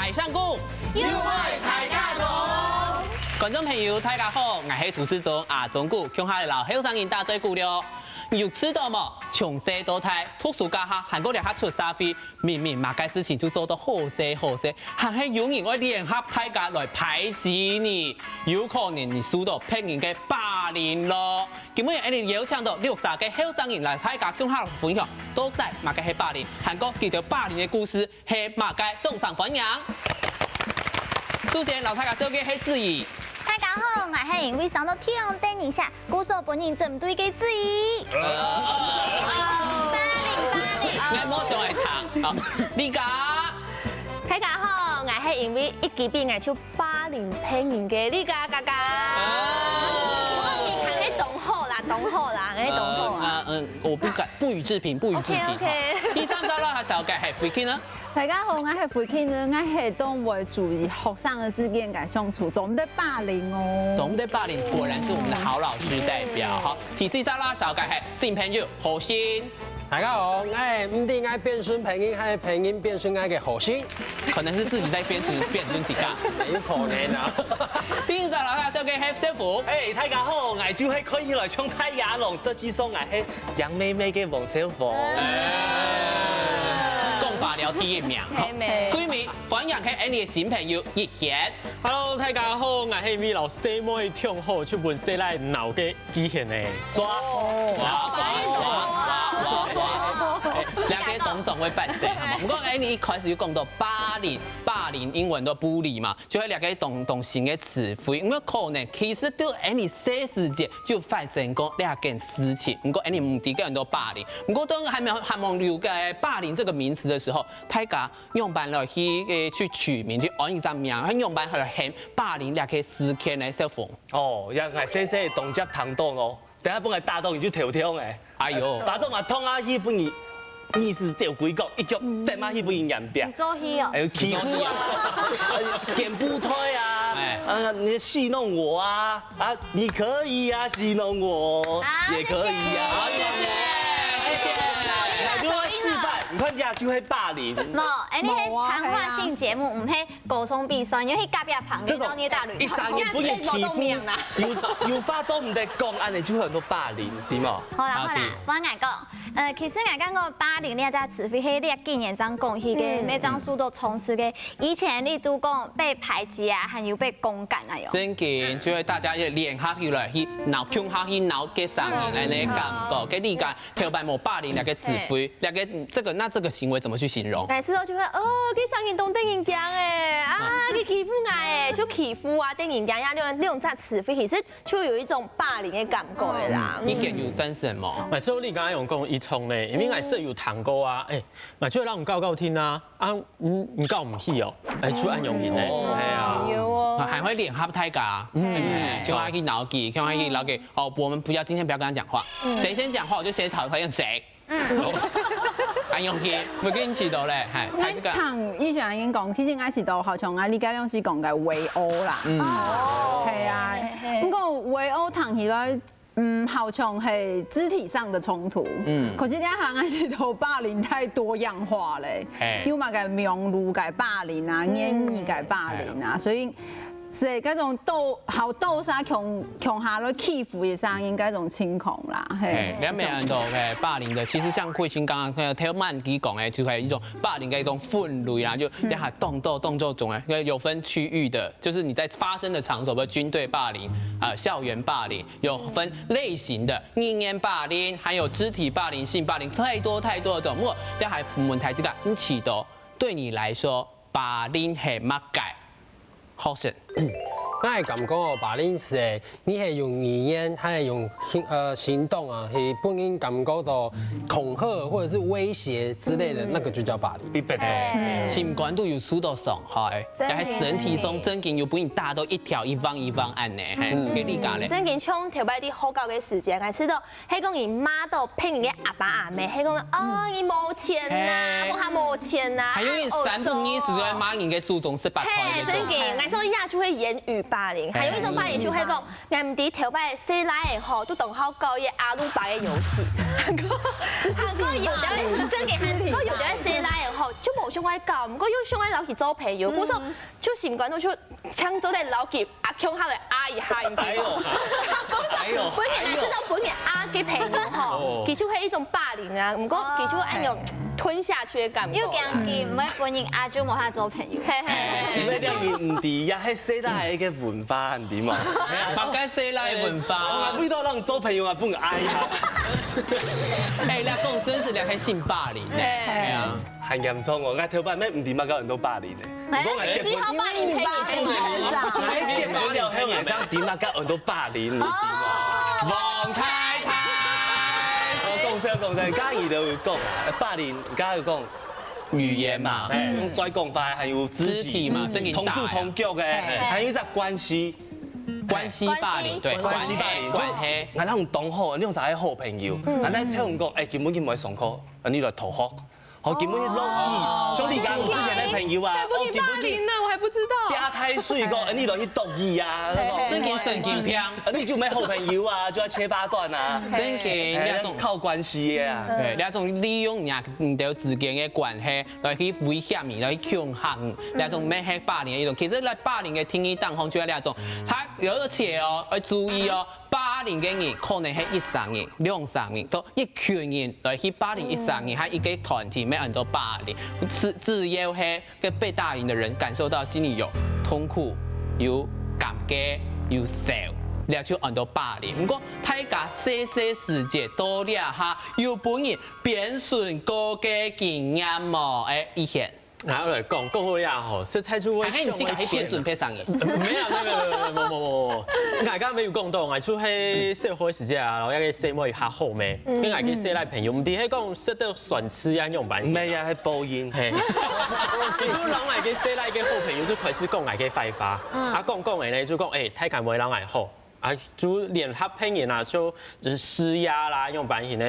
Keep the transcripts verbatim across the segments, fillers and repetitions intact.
愛上古，又愛大家講。觀眾朋友，大家好，𠊎係主持人阿忠古，共下來摎後生人打嘴鼓了。你有知道無？從細到大，讀書該下，還過這下出社會，明明麼个事情就做到好勢好勢，還係有人愛聯合大家來排擠你。有可能你受到別人个霸凌咯。今晡日𠊎等邀請到六儕个後生人來大家共下來分享，到底麼个係霸凌，還過佢兜霸凌个故事 係麼个？掌聲歡迎！首先，摎大家紹介係子怡。大家好，𠊎係因為生到忒得人惜，故所分人針對个子怡。霸凌，霸凌。𠊎無想愛聽。好，麗佳。大家好，𠊎係因為一支筆𠊎就霸凌別人个麗佳佳佳。我平常係當好啦，當好啦，𠊎係當好啊。呃，嗯，我不敢，不予置評，不予置評。OK，OK。好，第三儕摎大家紹介係Vicky呢？ 大家好，𠊎係Vicky呢，𠊎係當會注意學生个之間个相處，做毋得霸凌哦。做毋得霸凌，果然是我們的好老師代表。好，第四儕摎大家紹介係新朋友何心。大家好，𠊎毋知𠊎變成別人，還係別人變成𠊎个何心。可能是自己在變成，變成自家。有可能啊。第五儕摎大家紹介係小福。哎，大家好，𠊎就係看起來像大野狼，實際上𠊎係 羊咩咩个黃小虎。講話了第一名。嘿咩。最尾歡迎係𠊎等个新朋友一賢。Hello，大家好，𠊎係因為摎細妹忒好，就分細賴鬧个機器人呢。抓，抓，抓，抓，抓，抓。哎，這个當中會犯罪，好嗎？毋過𠊎等一開始就講到霸凌，霸凌英文都bully嘛， 就係這个當，當新个詞彙，因為可能其實對𠊎等細時節就發生過這件事情，毋過𠊎等毋知該安到霸凌。毋過當還沒有，還沒有了解霸凌這個名詞的時候，大家仰般來去，呃，去取名，去安一隻名，還仰般來喊霸凌這个事件呢？小鳳。哦，也𠊎細細當接聽到咯，等下分𠊎打到你就頭痛欸。 哎喲。打中啊，痛啊，去分你，你是走鬼講，一腳蹬啊，去分你眼边。你做戲哦。哎喲，欺負啊，剪布袋啊，哎。啊，你戲弄我啊，啊，你可以啊，戏弄我，啊，也可以啊。好，謝謝，謝謝。來，你要示範，你看這就會霸凌。無，哎，你係談話性節目，毋係 高中比賽，你去隔壁棚，這種你到你大陸，一生人分人欺負，有，有話做毋得講，恁呢就很多霸凌，對無？好啦，好啦，好，對。我來講，呃，其實𠊎感覺霸凌這隻詞彙係這幾年正講起个，嗯。也正受到重視个。以前你都講被排擠啊，還有被公幹啊，有。正經，就係大家也聯合起來，去鬧，共下去鬧，該生人，嗯。恁呢感覺，嗯。該你講， 頭擺無霸凌這个詞彙，嘿。這个，這个，那這个行為怎麼去形容？每次都就會，哦，該生人當得人驚欸，啊，嗯。佢欺負𠊎欸，就欺負啊，得人驚呀，那種，那種詞彙其實就有一種霸凌的感覺了啦。嗯。你感覺有真實無？哎，所以你剛剛有講一種呢，因為𠊎室友談過啊，哎，那就讓你告告聽啊。 啊，你，你搞毋起哦，哎，出恁樣形呢，哦。哎呀。有哦。還會聯合大家，嗯。哎，就愛去鬧佢，就愛去鬧佢。哦，我們不要，今天不要跟他講話，嗯。誰先講話，我就先討厭誰。嗯。恁樣形，我跟你起頭嘞，嗨，還是个。我聽以前人講，其實𠊎係都好像啊，你剛剛是講个圍毆啦。嗯。哦。係啊，嘿，嘿。不過圍毆聽起來 嗯，好像係肢體上的衝突。嗯。可是這下還係都霸凌太多樣化咧，嘿。有麼个網路个霸凌啊，嗯。言語个霸凌啊，嘿。所以這，這種鬥，好鬥相共，共下來欺負个聲音，該種情況啦，嘿。嘿，你看，每個人都，OK，霸凌的，其實像慧清剛剛，呃，頭先佢講的，就係一種霸凌的一種氛圍啊，就，嗯。你看動鬥，動作中，哎，有分區域的，就是你在發生的場所，比如軍隊霸凌，呃，校園霸凌， 有分類型的，語言霸凌，還有肢體霸凌、性霸凌，太多太多種。不過，這下問大家，你試著對你來說，霸凌係麼个？好生。𠊎个感覺哦，霸凌係，你係用語言，還係用行，呃，行動啊，去分人感覺到恐嚇或者是威脅之類的，嗯。那個就叫霸凌。比別个。哎。心肝肚有受到傷害，真的。也係身體上正經有分人打到一條一橫一橫恁呢，嘿，嗯。該你講咧？正經像頭擺在學校个時節，𠊎試著 係講佢罵到別人个阿爸阿姆，係講，哦，你無錢吶，嘿。講下無錢吶，還有人三不二時就會罵人个祖宗十八代嘿，那種。正經，𠊎說這就係言語霸凌。嘿。還有一種霸凌就係講，𠊎毋知頭擺細賴仔吼，都當好搞一阿魯巴个遊戲。還過，還過有的正經，還過有的細賴仔吼，就無想愛交，毋過又想愛摎佢做朋友，故所就心肝肚就想做得摎佢啊，共下來啊一下，你知無？哎喲講真，本人係知道本人啊个朋友吼，其實係一種霸凌啊，毋過其實恁樣吞下去的感覺啦。又驚佢毋會分人啊，就無法做朋友。嘿嘿嘿因為這樣你毋知呀，係細倈个文化，你知無？大家細倈文化我。為到讓你做朋友啊，不能愛他。哎，你講真是兩個性霸凌呢。哎呀，很嚴重哦，𠊎頭擺乜毋知麼个很多霸凌的。哎，你最好霸凌配你，配你。哎，你也沒有很嚴重，知麼个很多霸凌，你知無？王太太。我講笑講笑，剛剛你都有講啊，霸凌，剛剛有講。語言嘛，哎，用嘴講話，還有肢體肢體嘛，正經打呀同手同腳个，還有一隻關係，關係霸凌，對，關係霸凌，關係。就，啊，那種同學，你用啥个好朋友，啊，那請問講，哎，今晡日無上課，啊，你來逃學，好，今晡日落雨，就你講你之前的朋友啊，還不給霸凌呢，我還不知道。下大水講，哎，你來去落雨啊，那種正經神經病，啊，你就沒好朋友啊，就要切八段啊。正經哎那種。靠關係的啊。對，那種利用人家你的之間的關係來去威脅你，來去恐嚇你，那種乜係霸凌的一種。其實來霸凌的定義當中，就係那種，他而且哦，要注意哦，霸凌的人可能係一儕人、兩儕人，都一群人來去霸凌一儕人，還一個團體，乜很多霸凌，只只要係个被霸凌的人感受到心裡有痛苦、有感覺、有愁，那就很多霸凌。不過大家細細時節到這下，有分人 變順過个經驗無？哎，以前。拿來講，講好呀吼，實在就會哎，你自家去變順配上你。沒有沒有沒有沒有沒有沒有，大家沒有講到，我出去社會時節啊，然後那個細妹較好咩，跟那個細倈朋友，毋知係講識得算吃呀樣般。沒呀，還報應。嘿，你就讓那個細倈个好朋友就開始講那個壞話，啊講講个呢就講，哎，大家無人愛好。 啊，就聯合別人啊，就就是施壓啦，樣般形个。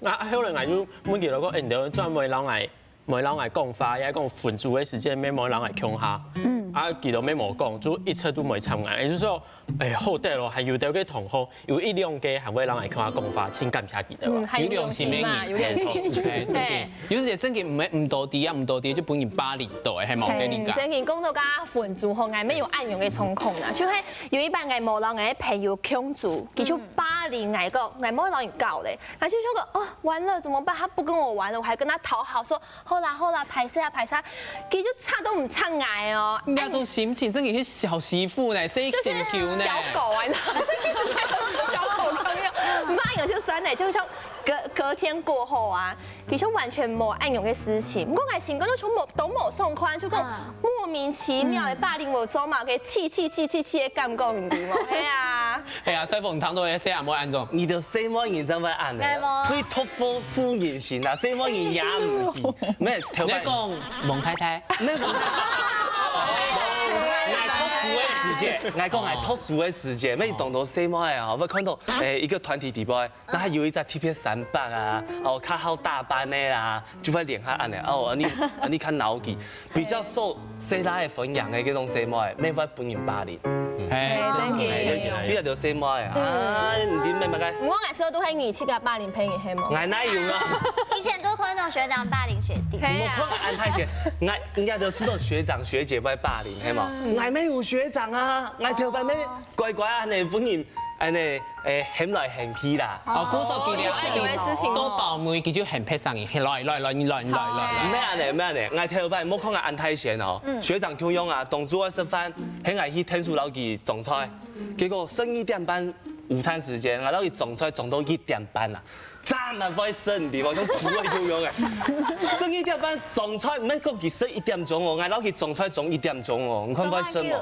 啊，後來𠊎就問佢老公，哎，你都專門摎𠊎，無摎𠊎講話，也講分組个時間，無摎𠊎共下。嗯。啊，佢都無講，就一直都無參加。也就是說，哎，好得咯，還有兜个同學，有一兩個還會摎𠊎共下講話，真感謝佢兜啊。嗯，還有用心嘛，有用心。哎，對。有時節正經毋係毋多知啊，毋多知就分人霸凌到，係無？跟你講。正經講到該分組吼，𠊎乜有恁樣个狀況啦，就係 有一擺𠊎無摎𠊎个朋友共組，佢就霸凌𠊎講，𠊎無摎你搞咧。𠊎就想講，哦，完了，怎麼辦？他不跟我玩了，我還跟他討好，說，好啦好啦，歹勢啊歹勢啊，佢就插都毋插𠊎哦。那種心情真的是小媳婦呢，細就是心球呢。小狗啊，你知道嗎？這意思才是小狗朋友，毋過有就算了，就像隔隔天過後啊， 其實完全無恁樣个事情，毋過𠊎心肝肚就無都無爽快，就講莫名其妙个霸凌𠊎做麼个，氣氣氣氣氣个感覺，你知無？係啊，係啊，所以講聽到个細阿妹恁樣。你兜細妹人正會恁樣，最討負負人心啊！細妹人也毋去，咩頭擺。你講王太太，那個，𠊎讀書个時節，𠊎講𠊎讀書个時節，每當到細妹啊，會看到誒一個團體底背， 該還有一隻特別三八啊，哦，較好打扮个啦，就會聯合恁樣，哦，恁樣恁樣較鬧佢，比較受細倈个歡迎个這種細妹，乜會分人霸凌。哎，真的哎，就就就細妹啊，啊，你知咩麼个？毋過𠊎試著都係你自家霸凌別人，係無？ 𠊎哪有啊？以前都看到學長霸凌學弟，係啊，我看恁大些，𠊎應該都知道學長學姐會霸凌，係無？𠊎沒有學長啊，𠊎頭擺乜乖乖恁樣分人恁樣誒喊來喊去啦。哦，故所佢有个事情哦都包尾，佢就喊別儕人，來來來來來來來。毋係恁樣，毋係恁樣，𠊎頭擺無看𠊎恁大些哦，學長共樣啊，當晝愛食飯，喊𠊎去𢯭手摎佢種菜，結果十二點半午餐時間，𠊎摎佢種菜種到一點半啊， 站啊會生的，好像豬仔共樣誒。十二點半種菜，毋係講佢食一點鐘哦，𠊎摎佢種菜種一點鐘哦，你看會生無？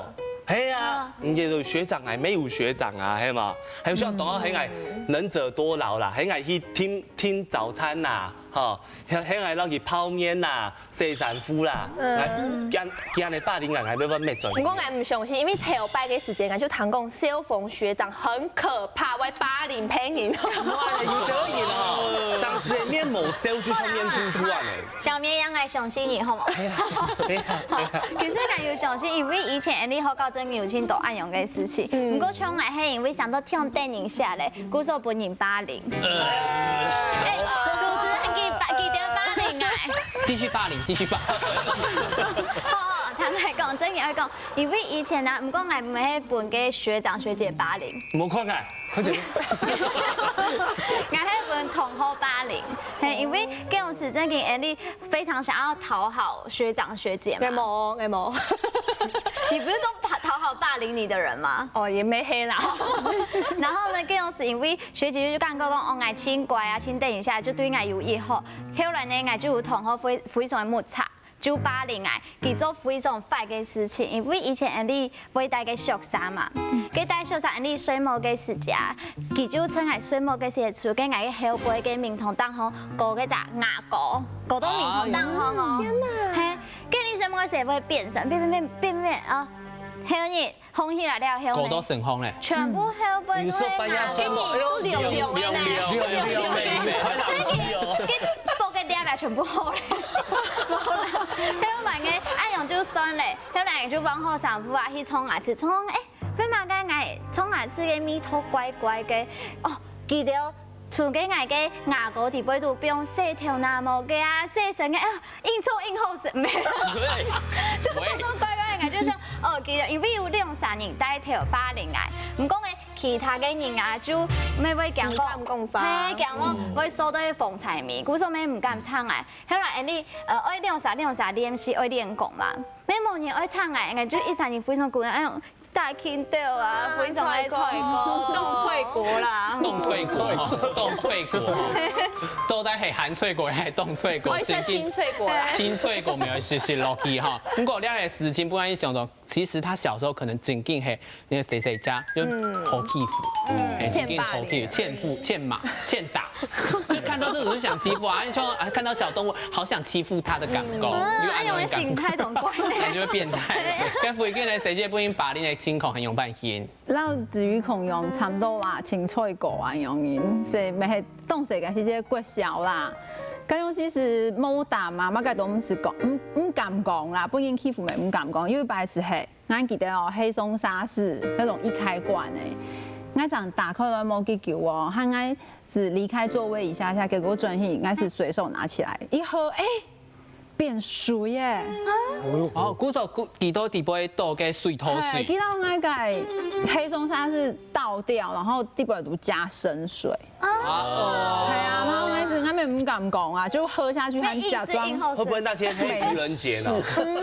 係啊，你這個學長還沒有學長啊，係嘛？還有像同學喊𠊎能者多勞啦，喊𠊎去訂訂早餐啦，吼，喊喊𠊎摎佢泡麵啦，洗衫褲啦，𠊎驚驚你霸凌𠊎，𠊎要不要滅嘴？毋過𠊎毋相信，因為頭擺个時間，𠊎就聽講蕭峰學長很可怕，會霸凌別人。哇，有得意哦！上次的面膜燒就像面出出來了。小綿羊來相信你好無？哎呀，哎呀，哎呀，其實𠊎有相信，因為以前𠊎學校真有真多恁樣个事情。毋過像𠊎係因為想到聽電影下來，故所分人霸凌。哎，主持人佢霸佢兜霸凌啊！繼續霸凌，繼續霸凌。好，好，坦白講，正經愛講，因為以前啊，毋過𠊎毋係分該學長學姐霸凌，無看啊，看起來。𠊎係分同學霸凌，嘿，因為該種時正經，Andy非常想要討好學長學姐嘛。𠊎無，𠊎無。你不是都霸，討好霸凌你的人嗎？哦，也沒黑啦。然後呢，該種時因為學姐就感覺講，哦，𠊎盡乖啊，盡得人惜，就對𠊎有意好。後來呢，𠊎就有同學非，非常的摩擦，就霸凌𠊎，佢做非常壞个事情。因為以前Andy會帶个宿舍嘛，佢帶宿舍Andy睡目个時節，佢就趁𠊎睡目个時節，就在𠊎个後背个眠床頂項，搞該隻牙膏，搞到眠床頂項哦。天哪！嘿，該你睡目个時節會變身，變變變變變啊！後日 紅起來了後呢，搞到成紅咧。全部後背都係牙膏，你說半夜睡目，哎呦，都流流的呢，流流的呢，流流的呢。真的，這包个兩百全部好咧，無啦。後來个，哎喲，就算咧，後來就幫好上鋪啊，去沖牙齒，沖，哎，為麼个𠊎沖牙齒个味道怪怪个？哦，記得 從該𠊎个牙膏底背肚放洗頭那毛个啊，洗身个，哎呀，硬做硬好食，沒有。對，就做到怪怪，𠊎就想，哦，其實因為有兩三人帶頭霸凌𠊎，毋過呢，其他个人啊，就乜會講講，毋敢講話。嘿，講講會受到風采迷，故所乜毋敢唱啊。後來，恁呢，呃，愛兩三兩三練習，愛練功嘛，乜無人愛唱啊，𠊎就一三人非常孤單，哎喲， 大慶豆啊，非常愛唱歌，當唱歌啦。當唱歌，當唱歌，到底係還唱歌還係當唱歌？我是清脆果啦。清脆果沒有，是，是落去哈。不過這個事情不管你想說，其實他小時候可能真經係那個誰誰家就好欺負，嗯，哎，真經好欺負，欠霸凌。欠負，欠罵，欠打。 就看到這種就想欺負啊，你說啊，看到小動物好想欺負它的感覺，嗯，有那種感覺，哎喲，心態同觀念。哎，就會變態。該附近个世界不應霸凌的情況很有半天。老子與孔融差不多啊，清脆狗啊，容易，所以乜係當時个係這个國小啦。該種其實無打嘛，麼个都毋使講，毋，毋敢講啦，分人欺負乜毋敢講，有一擺係係 𠊎記得哦，黑松沙士那種易開罐个，𠊎正打開來無幾久哦，還𠊎只離開座位一下下，結果轉去，𠊎是隨手拿起來，一喝，哎，變水耶！哦，故所，故，佢到底背倒个水，土水。嘿，佢到𠊎个黑松沙士倒掉，然後底背都加生水。 哦。係啊，然後開始他們毋敢講啊，就喝下去，還假裝。會不會那天黑愚人節呢？沒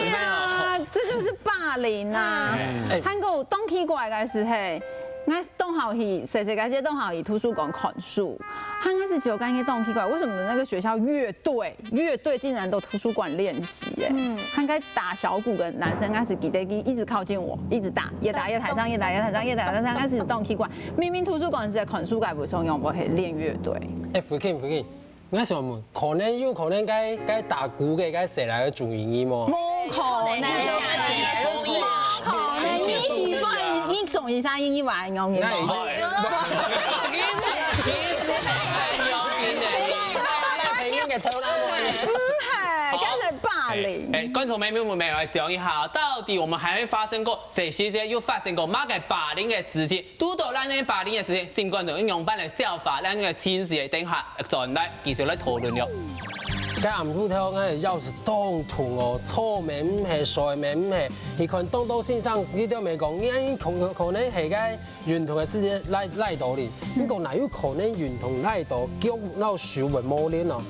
有啊，這就是霸凌啊。哎。還有當奇怪个係，嘿，𠊎當好去，細細个時節當好去圖書館看書，還開始就感覺當奇怪，為什麼那個學校樂隊，樂隊竟然都圖書館練習？ 欸，嗯。還該打小鼓个男生開始記得佢一直靠近我，一直打，越打越大聲，越打越大聲，越打越大聲，開始當奇怪。明明圖書館是在看書，該為什麼會係練樂隊？欸，附近，附近，𠊎想問，可能有可能該，該打鼓个該係來个主因無？無可能，無可能，你，你，你總一下，你，你玩用的。那你，你是很有名的，你是那個配音的頭那位。 係，好。該係霸凌。欸，欸，觀眾朋友們，來想一下，到底我們還會發生過，這世界又發生過麼个霸凌的事情？堵到恁呢霸凌的事情，心肝肚有仰般个想法，恁呢个情緒，等下轉來繼續來討論了。該暗晡頭，𠊎个腰係當痛哦，坐乜毋係，睡乜毋係，你看當多先生，佢都無講，你可，可能係該 運動个時間來，來到哩。毋過哪有可能運動來到，腳摎手會無力哦？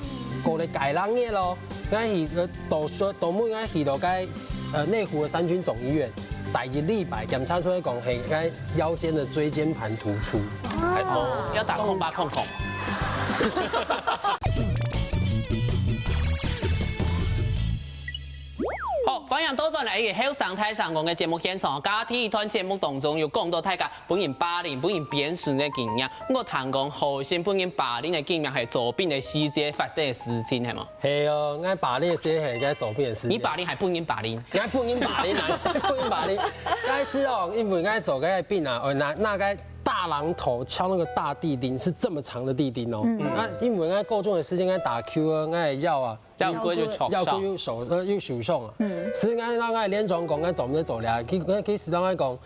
過了幾兩日咯，𠊎去，呃，到，到尾𠊎去到該，呃，內湖个三軍總醫院，第一禮拜檢查出來講係該腰間的椎間盤突出。哦，要打空八空空。 好，歡迎倒轉來，欸，後生大聲公个節目現場。頭先一段節目當中有講到大家分人霸凌、分人貶損个經驗，毋過聽講好像分人霸凌个經驗係做兵个時節發生个事情，係無？係哦，𠊎霸凌个時節係該做兵个時節。你霸凌還分人霸凌？𠊎分人霸凌啊，分人霸凌。該時哦，因為𠊎做該兵啊，哦，拿，拿該大榔頭敲那個大地釘，是這麼長的地釘哦。嗯。啊，因為𠊎高中个時間𠊎打球啊，𠊎个腰啊， 腰骨就受傷。腰骨又受，呃，又受傷啊。嗯。係𠊎，𠊎，𠊎連長講，𠊎做毋得做了。其，其實𠊎講，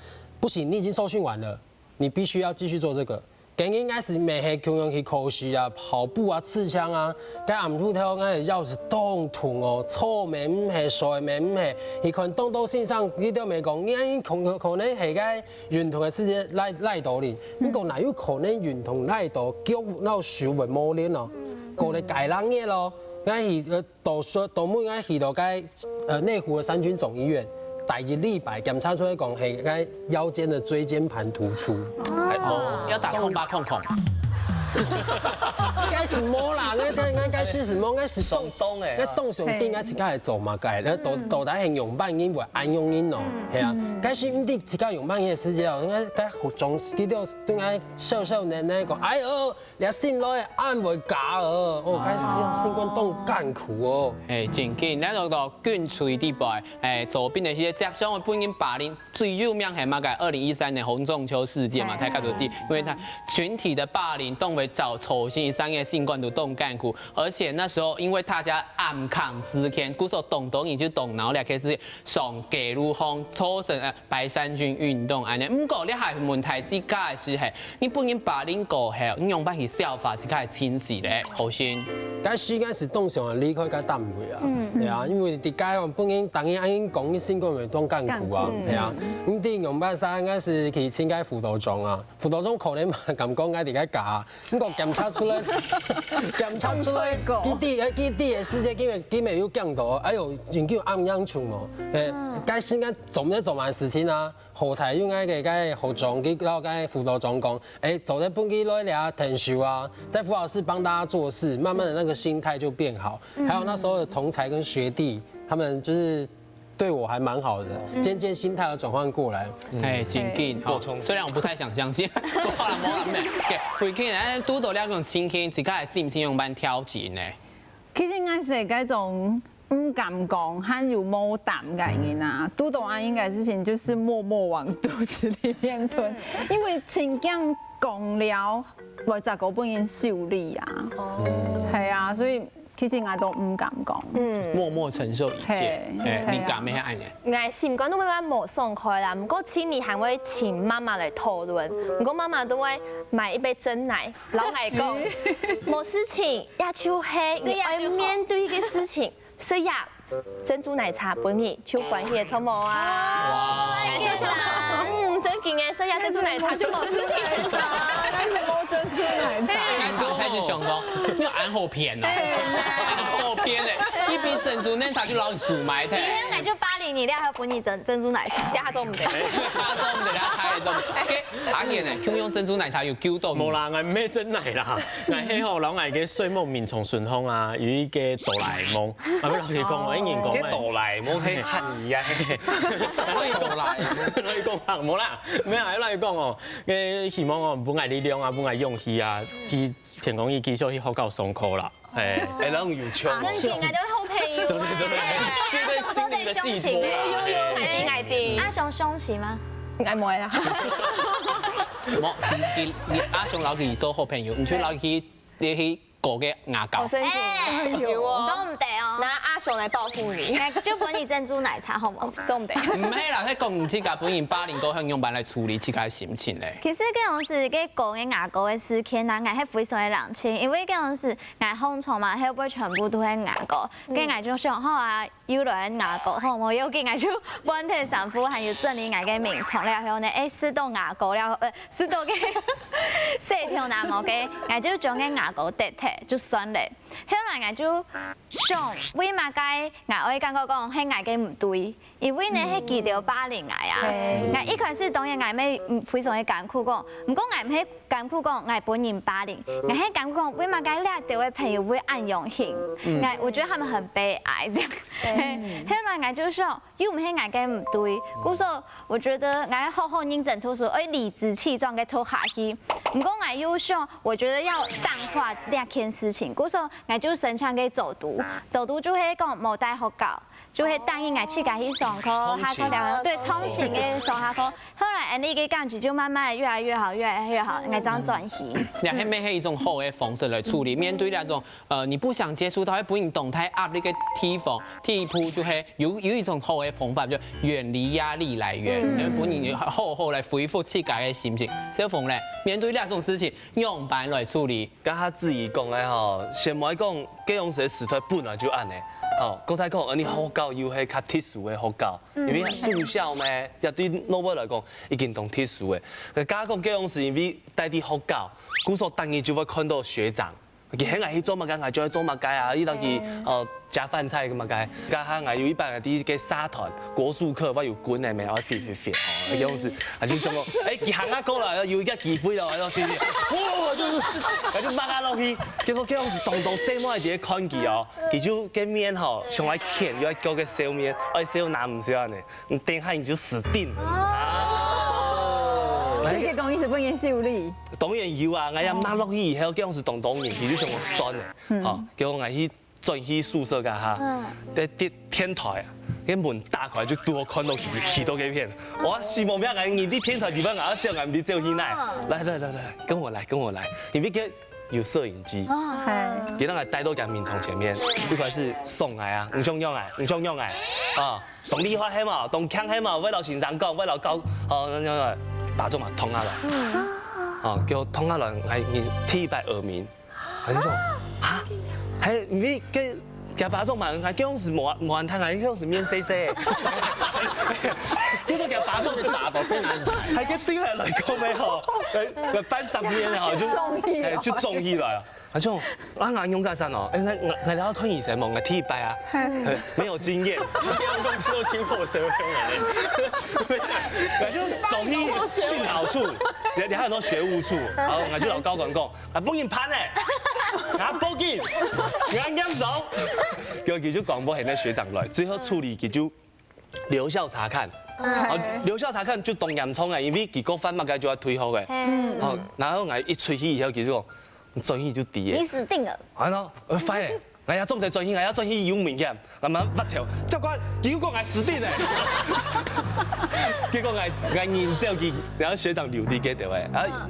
不行，你已經受訓完了，你必須要繼續做這個。今日𠊎係乜係共樣去考試啊、跑步啊、刺槍啊，該暗晡頭𠊎个腰係當痛哦，坐乜毋係，睡乜毋係，去看當多先生，佢兜乜講，你恁樣可可能係該運動个時間拉拉到哩，毋過哪有可能運動拉到腳摎手會無力哦？過了幾兩日咯，𠊎去呃 到時到尾𠊎去到該呃內湖个三軍總醫院，第一禮拜檢查出來講係該腰間的椎間盤突出。哦，要打空吧空空。該係無啦，該該該該係無，該係上當欸該當上頂，該自家係做麼个？該到到底係仰般因為恁樣因哦，係啊，該係毋知自家仰般因个時節哦，該該總記得對𠊎笑笑奶奶講，哎喲，你心內恁會假哦，哦，該係心肝當艱苦哦。哎，正經，咱講到軍隊裡背，哎，做兵个時節，接上會分人霸凌，最有名係麼个？二零一三年洪仲丘事件嘛，大家都知，因為他群體的霸凌，當會造造成一生个心肝都當艱苦，而且那時候因為大家暗崁事件，故所當多人就當惱了，開始上街路項，造成呃白衫軍運動恁樣。毋過你還問題自家个時候，你分人霸凌過後，你仰般去消化自家个情緒咧？好心。該時間係當想離開該單位啊，嗯，對啊，因為在該哦，本人當然恁樣講，你心肝會當艱苦啊，對啊，你知仰般生，應該係去請該輔導長啊，輔導長可能嘛感覺𠊎在該假，毋過檢查出來，檢查出來，佢知佢知个時節，佢乜佢乜有講到，哎喲，真叫恁樣重哦，誒，該時間做毋得做麼个事情啊？ 好彩有𠊎个該學長，佢摎該輔導長講，哎，做得分佢來這𢯭手啊，在輔導室幫大家做事，慢慢的那個心態就變好。還有那時候的同儕跟學弟，他們就是對我還蠻好的，漸漸心態有轉換過來。哎，真緊，哦，雖然我不太想相信，好啦，無啦，無啦，OK，回去，哎，拄到這種情形，自家个心情仰般調節呢？其實𠊎係該種毋敢講，還有無膽个人啊，拄到恁樣个事情，就是默默往肚子裡面吞，因為真驚講了，會再過分人修理啊。係啊，所以其實𠊎都毋敢講。默默承受一切，嘿哎，嘿啊你敢咩？恁樣？ 𠊎心肝都慢慢無爽快啦，毋過心裡還會尋媽媽來討論，毋過媽媽都會買一杯珍奶，摎𠊎講，無事情，也就係你愛面對个事情，所以啊，珍珠奶茶分你就歡喜个著無啊？感謝收看，嗯，真經个，所以啊，珍珠奶茶就無事情。但是無珍珠奶茶。應該打開就想講，你有恁好騙哦，恁好騙嘞，一杯珍珠奶茶就摎你收買忒。以後𠊎就霸凌你，你還要分你珍珍珠奶茶。這下做毋得。他做毋得，他開做毋得。OK，阿燕呢？共樣珍珠奶茶有救到你？無啦，𠊎毋係珍奶啦，𠊎係吼，摎𠊎个睡夢眠床脣項啊，有一個哆啦A夢，𠊎要摎佢講，𠊎應該講，這哆啦A夢係漢語啊，摎佢講啦，摎佢講啊，無啦，無啊，摎佢講哦，誒，希望哦，分𠊎力量啊，分𠊎勇氣啊，去天光日繼續去學校上課啦。 哎，哎，摎你有趣。真經，𠊎兜好朋友。真的真的，這對心靈的寄託啊。有有，愛定愛定。阿雄凶起嗎？應該無啊。無，你你阿雄摎佢做好朋友，你就摎佢你去搞个牙膏。真經，有哦。做毋得哦。拿阿雄來報復你。哎，就分你珍珠奶茶好嗎？做毋得。毋係啦，係講你自家本人霸凌過後，仰般來處理自家个心情咧？其實該種係該搞个牙膏个事件啊，𠊎係非常个冷靜，因為該種係 𠊎䟘床嘛，後背全部都係牙膏。該𠊎就想好啊，又來牙膏，好無？要緊𠊎就換忒衫褲，還有整理𠊎个眠床了後呢，誒，試到牙膏了，呃，試到該洗頭那毛个，𠊎就將該牙膏擲忒，就算了。後來𠊎就想，為麼个𠊎會感覺講係𠊎个毋對？ 因為呢，係佢兜霸凌𠊎啊。𠊎一開始當然𠊎乜非常个艱苦講，毋過𠊎毋係艱苦講𠊎分人霸凌，𠊎係艱苦講為麼个這兜个朋友會恁樣形。𠊎我覺得他們很悲哀這樣。後來𠊎就想，又毋係𠊎个毋對，故所我覺得𠊎好好認真讀書，愛理直氣壯个讀下去。毋過𠊎又想，我覺得要淡化這件事情，故所𠊎就申請个走讀，走讀就係講無戴學校。 就會答應𠊎自家去上課，下課了，對，通勤个上下課。後來，恁呢个感覺就慢慢的越來越好，越來越好。正轉去。這係毋係一種好个方式來處理？面對這種，呃，你不想接觸到，會分你當大壓力个地方，第一步就係有，有一種好个方法，就遠離壓力來源，嗯。因為分你好好來恢復自家个心情。小鳳咧，面對這種事情，仰般來處理？剛剛志怡講个吼，先莫講，該樣式个時代本來就恁呢。吼，剛才講，你學校又係較特殊个學校，因為住校呢，也對老師來講，已經當特殊个。加講該樣式，因為 戴在學校，故所逐日就會看到學長。佢喊𠊎去做麼个，𠊎就愛做麼个啊！佢等去，呃，夾飯菜个麼个。加上𠊎有一擺𠊎在該社團國術課，𠊎有滾个咩，𠊎飛飛飛，哦，該樣式，啊，就想講，哎，佢行啊過來，有一個機會了，然後飛飛，哇，就是，𠊎就maxak落去，結果該樣式當多細妹仔在該看佢哦，佢就該面吼，想愛譴，又愛叫个笑面，愛笑拿毋笑呢。 你等下你就死定了。啊。所以結果你係分人修理。當然有啊，𠊎也maxak落去以後，該樣式當多人，佢就想講算了，吼，結果𠊎去轉去宿舍該下，在電，電梯啊，該門打開就拄好看到佢企到該片，哇，死無命，𠊎人在電梯地方，𠊎要走，𠊎毋知走去哪，來來來來，跟我來，跟我來，因為該有攝影機，哦，係。佢等𠊎帶到佢眠床前面，就開始送𠊎啊，你想仰仔，你想仰仔，啊。 當厲害係無？當強係無？會摎先生講，會摎教，哦，那那巴掌嘛捅下來，哦，叫我捅下來，還你第一擺耳鳴，還就說啊，還你給給巴掌嘛，還叫我是無無安泰，還叫我是面細細，你說給巴掌就打到變難看，還給對來來講沒有，呃，半三年了，就中意了。哎，就中意了。 啊，就，啊，𠊎仰結煞哦，哎，𠊎，𠊎，𠊎來看醫生無？𠊎第一擺啊，嘿。哎，沒有經驗。你這樣用車清貨車用的，𠊎就走去訓導處，你，你還有那學務處，然後𠊎就摎教官講，啊，分人判呢，啊，報警，𠊎嚴重，結果佢就廣播喊該學長來，最後處理佢就 留校察看。嗯。哦，留校察看就當嚴重啊，因為佢過犯麼个就愛退學个。嗯。哦，然後𠊎一出去以後，佢就講，你轉去就知个。你死定了。啊，喏，呃，壞了，𠊎也做毋得轉去，𠊎也轉去有危險，𠊎嘛發條，教官，佢又講𠊎死定了。結果𠊎，𠊎人走去，然後學長留在該頭个，啊，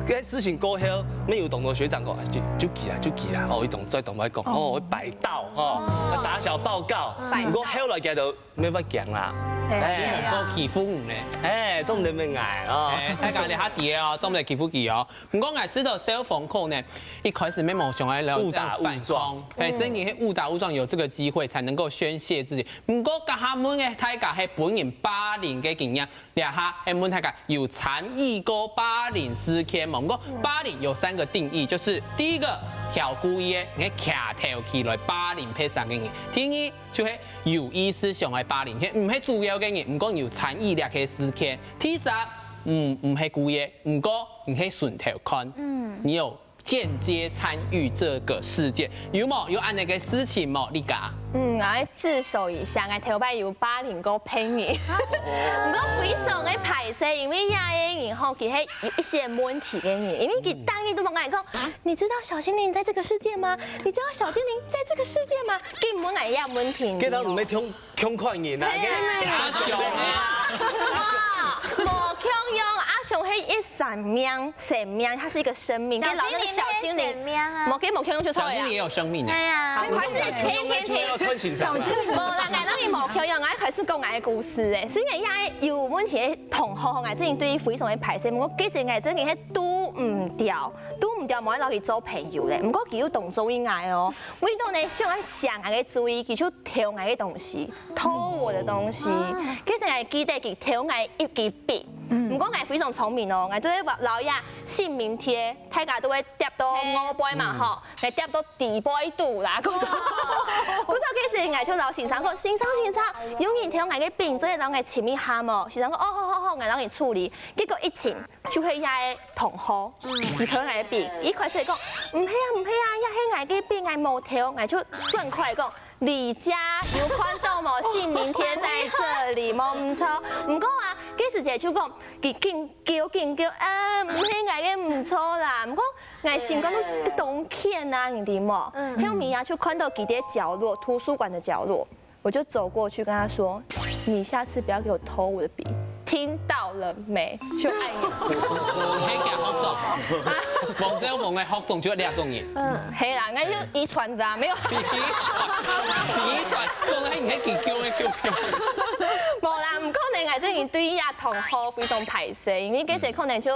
該事情過後，沒有當多學長講，啊，就，就記啦，就記啦，哦，一種再同𠊎講，哦，會擺道，吼，要打小報告。擺道。毋過後來佢就 無法講啦。哎，哎，無欺負你呢。哎，做毋得問𠊎哦。哎，大家這下知哦，做毋得欺負佢哦。毋過𠊎知道小鳳可能一開始乜無想愛了，誤打誤撞。哎，真的係誤打誤撞有這個機會才能夠宣洩自己。毋過這下問个大家係本人霸凌个經驗，這下係問大家有參與過霸凌事件無？毋過霸凌有三個定義，就是第一個，刁故意个，你係徛頭起來霸凌別儕个人。第二， 就係有意識想愛霸凌，佢毋係主要个人，毋過你有參與這個事件。第三，嗯，毋係故意个，毋過你係順頭看，嗯，你有間接參與這個事件，有無？有恁樣个事情無？你家？嗯，𠊎愛自首一下，𠊎頭擺有霸凌過別人，毋過非常个歹勢，因為這個人吼，佢係有一些問題个人，因為佢逐日都同𠊎講，你知道小精靈在這個世界嗎？你知道小精靈在這個世界嗎？ 根本𠊎也問題。該人毋係共，共款人啊，哎呀，該阿雄啊。無共樣，阿雄係一生命，生命，它是一個生命，小精靈跟老那個小精靈，無，跟無共樣就錯了呀。小精靈也有生命的。哎呀，還是天天天。要看心情啊。無啦，𠊎摎你無共樣，𠊎開始講𠊎个故事誒。雖然也有問題个同學，𠊎真的對佢非常个歹勢，毋過其實𠊎真的係堵毋掉，堵毋掉，無愛摎佢做朋友咧。毋過佢又當中意𠊎哦。 為著呢，想愛搶𠊎个注意，佢就偷𠊎个東西，偷我的東西。其實𠊎記得佢偷𠊎一支筆，毋過𠊎非常聰明哦，𠊎就會摎這姓名貼，大家都會貼到外背嘛吼，𠊎貼到底背肚啦，故所，故所其實𠊎就摎先生講，先生先生，有人偷𠊎个筆，做得摎𠊎尋一下無？先生講，哦，好好好，𠊎摎你處理。結果一尋， 就係這个同學，佢偷𠊎个筆，一開始講，毋係啊，毋係啊，這係𠊎个筆，𠊎無偷，𠊎就轉過來講，你家有看到無？姓名貼在這裡，無毋著。毋過啊，該時節就講，佢緊叫緊叫，啊，毋係𠊎个毋著啦。毋過𠊎心肝肚當譴啊，你知無？後面啊，就看到佢在角落，圖書館的角落。 我就走過去跟他說：「你下次不要給我偷我的筆。」聽到了沒？就恁樣。你係佢學長，黃小鳳个學長就這種人。嗯，係啦，那就遺傳的啊，沒有。遺傳，遺傳，講起你係佢教个教。無啦，毋可能啊，這人對這同學非常歹勢，因為其實可能就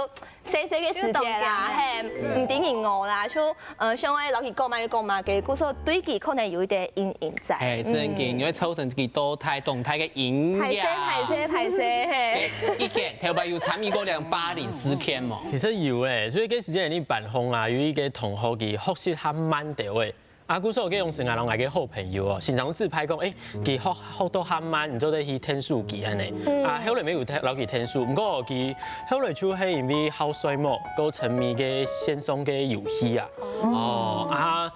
細細个時節啦，係，毋知人我啦，就 呃，想愛摎佢講麼个講麼个，故所對佢可能有一點陰影在。係，正經，因為造成佢當大當大个影響。歹勢，歹勢，歹勢，係。一件，頭擺有參與過這種霸凌事件無？其實有欸，所以該時間你班上啊，有一個同學佢學習較慢兜欸。啊，故所該種時，𠊎摎𠊎个好朋友哦，經常自拍講，欸，佢學，學到較慢，你做得去𢯭手佢恁呢。啊，後來無有𢯭，摎佢𢯭手，毋過佢後來就係因為好睡目，過沉迷个線上个遊戲啊。 哦，啊，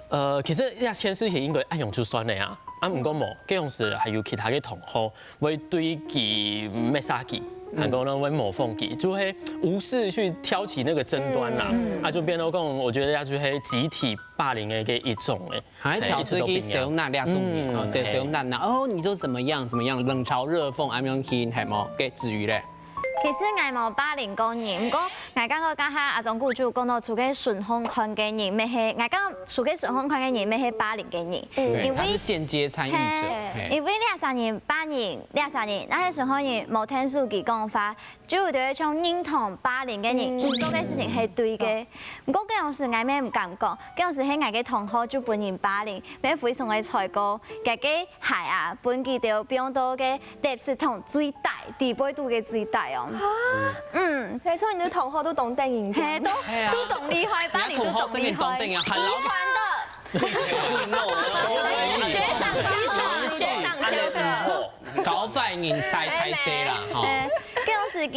呃，其實這件事情應該恁樣就算了啊。啊，毋過無，該樣時還有其他个同學會對佢抹殺佢，還講呢會模仿佢，就會無視去挑起那個爭端啦。啊，就變到講，我覺得這就係集體霸凌的一個一種欸。還挑起去笑鬧這種人，哦，笑笑鬧鬧，哦，你就怎麼樣怎麼樣，冷嘲熱諷，恁樣去，係無？該子瑜咧？ 其實𠊎無霸凌過人，毋過𠊎感覺剛才阿忠牯就講到，除个順風看个人，乜係，𠊎感覺除个順風看个人，乜係霸凌个人。對，因為，他是間接參與者。係，因為這儕人霸凌，這儕人，該个順風人無𢯭手佢講話，就有兜像認同霸凌个人，佢做个事情係對个。毋過該樣時𠊎乜毋敢講，該樣時係𠊎个同學就分人霸凌，乜非常个衰過，該个 鞋啊，分佢兜放到該垃圾桶最底，底背肚个最底哦。嗯，沒錯，你的同學都當得人驚。係，都，都當厲害，霸凌都當厲害，遺傳的。學長教的，學長教的。搞壞人太太細啦，哈。係，該時佢个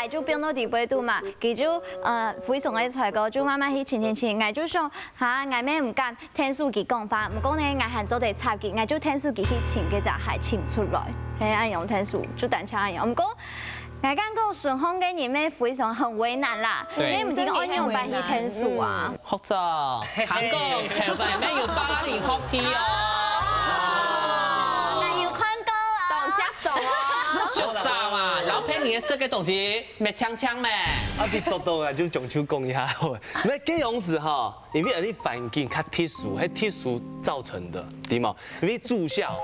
鞋就放到底背肚嘛，佢就，呃，非常个衰過，就慢慢去尋尋尋，𠊎就想，哈，𠊎乜毋敢 𢯭手佢講話，毋過呢，𠊎還做得插佢，𠊎就𢯭手佢去尋該隻鞋尋出來，係恁樣𢯭手，就單淨恁樣。毋過，𠊎感覺順風个人乜非常很為難啦，對。乜毋知愛仰般去𢯭手啊。學長，韓國頭擺乜有霸凌學弟哦。啊，𠊎有看過啊。當接受啊。學生啊，然後騙你的色个東西，沒強強咩？啊，你做到啊，就將就講一下好了。那這樣子哈， 因為恁樣環境較特殊，係特殊造成的，對無？因為住校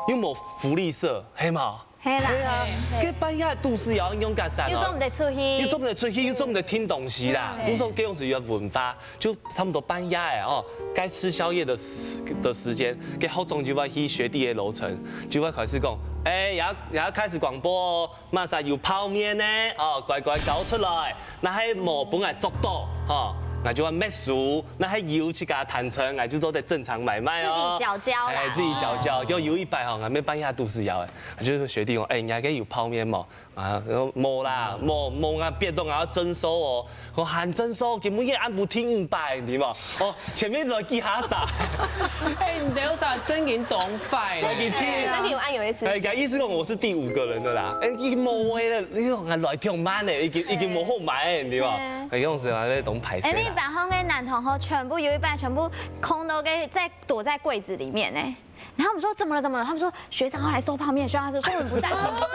又無福利社，係無？係啦。係啊，係，係。該半夜肚屎枵仰結煞哦？又做毋得出去。又做毋得出去，又做毋得訂東西啦。嗯。故所該樣時有文化，就差不多半夜欸哦，該食宵夜的時，的時間，該學長就會去學弟个樓層，就會開始講，欸，也要，也要開始廣播哦， 麼儕有泡麵呢？哦，乖乖交出來。若係無分𠊎捉到，吼，𠊎就會滅手。若係有自家單程，𠊎就做得正常買賣哦。自己繳交啦。欸，自己繳交。哦。就有一擺吼，𠊎乜半夜肚屎枵欸，就係學弟講，欸，你該有泡麵無？啊，無啦，無，無，𠊎別个𠊎愛徵收哦。 講還徵收，今晡日暗晡訂五百，你知無？哦，前面來幾下啥？欸，你兜儕正經當壞呢。來，你聽。欸，正經有恁樣个事情。欸，意思講我是第五個人的啦。欸，佢無話了，你講還來忒慢呢，已經，已經無好買了，你知無？嗯。欸，該種時候還會當歹勢啦。欸，你班上个男同學全部有一半全部空到該，在，躲在櫃子裡面呢。 然後我們說：「怎麼了？怎麼了？」他們說：「學長要來收泡麵。」學長說：「學長不在，不在。」